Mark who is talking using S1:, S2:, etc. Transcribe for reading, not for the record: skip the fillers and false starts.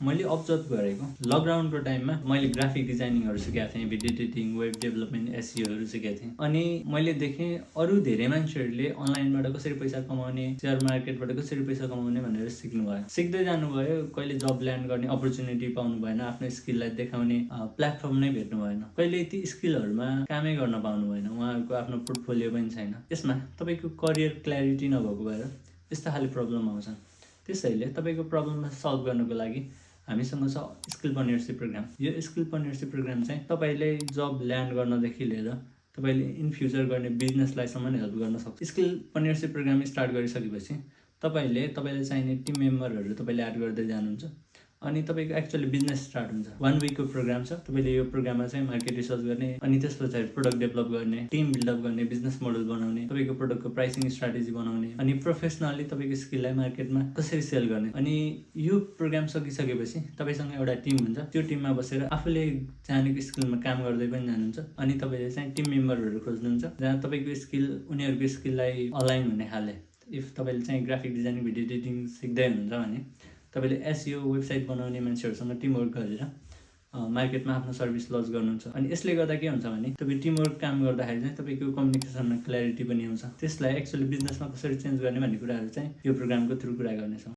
S1: मैले अब्जर्भ गरेको लकडाउनको टाइममा मैले ग्राफिक डिजाइनिङहरू सिकेको थिएँ, भिडियो एडिटिङ, वेब डेभलपमेन्ट, एसइओहरू सिकेको थिएँ। अनि मैले देखेँ अरू धेरै मान्छेहरूले अनलाइनबाट कसरी पैसा कमाउने, सेयर मार्केटबाट कसरी पैसा कमाउने भनेर सिक्नुभयो। सिक्दै जानुभयो, कहिले जब ल्यान्ड गर्ने अपर्च्युनिटी पाउनु भएन, आफ्नो स्किललाई देखाउने प्लेटफर्म नै भेट्नु भएन, कहिले ती स्किलहरूमा कामै गर्न पाउनु भएन, उहाँहरूको आफ्नो पोर्टफोलियो पनि छैन। यसमा तपाईँको करियर क्ल्यारिटी नभएको भएर यस्ता खाले प्रब्लम आउँछ। त्यसैले तपाईँको प्रब्लममा सल्भ गर्नको लागि हामीसँग छ स्किलप्रेन्योरसिप प्रोग्राम। यो स्किलप्रेन्योरसिप प्रोग्राम चाहिँ तपाईँले जब ल्यान्ड गर्नदेखि लिएर तपाईँले इन फ्युचर गर्ने बिजनेसलाईसम्म हेल्प गर्न सक्छ। स्किलप्रेन्योरसिप प्रोग्राम स्टार्ट गरिसकेपछि तपाईँलाई चाहिने टिम मेम्बरहरू तपाईँले एड गर्दै जानुहुन्छ अनि तपाईँको एक्चुअली बिजनेस स्टार्ट हुन्छ। 1 विकको प्रोग्राम छ। तपाईँले यो प्रोग्राममा चाहिँ मार्केट रिसर्च गर्ने अनि त्यस पछाडि प्रोडक्ट डेभलप गर्ने, टिम बिल्डअप गर्ने, बिजनेस मोडल बनाउने, तपाईँको प्रोडक्टको प्राइसिङ स्ट्राटेजी बनाउने अनि प्रोफेसनली तपाईँको स्किललाई मार्केटमा कसरी सेल गर्ने। अनि यो प्रोग्राम सकिसकेपछि तपाईँसँग एउटा टिम हुन्छ। त्यो टिममा बसेर आफूले जानेको स्किलमा काम गर्दै पनि जानुहुन्छ अनि तपाईँले चाहिँ टिम मेम्बरहरू खोज्नुहुन्छ जहाँ तपाईँको स्किल उनीहरूको स्किललाई अलाइन हुने खाले। इफ तपाईँले चाहिँ ग्राफिक डिजाइनिङ, भिडियो एडिटिङ सिक्दै हुनुहुन्छ भने तपाईँले एसइओ वेबसाइट बनाउने मान्छेहरूसँग टिमवर्क गरेर मार्केटमा आफ्नो सर्भिस लन्च गर्नुहुन्छ। अनि यसले गर्दा के हुन्छ भने तपाईँ टिमवर्क काम गर्दाखेरि चाहिँ तपाईँको कम्युनिकेसनमा क्ल्यारिटी पनि आउँछ। त्यसलाई एक्चुअली बिजनेसमा कसरी चेन्ज गर्ने भन्ने कुराहरू चाहिँ यो प्रोग्रामको थ्रु कुरा गर्नेछौँ।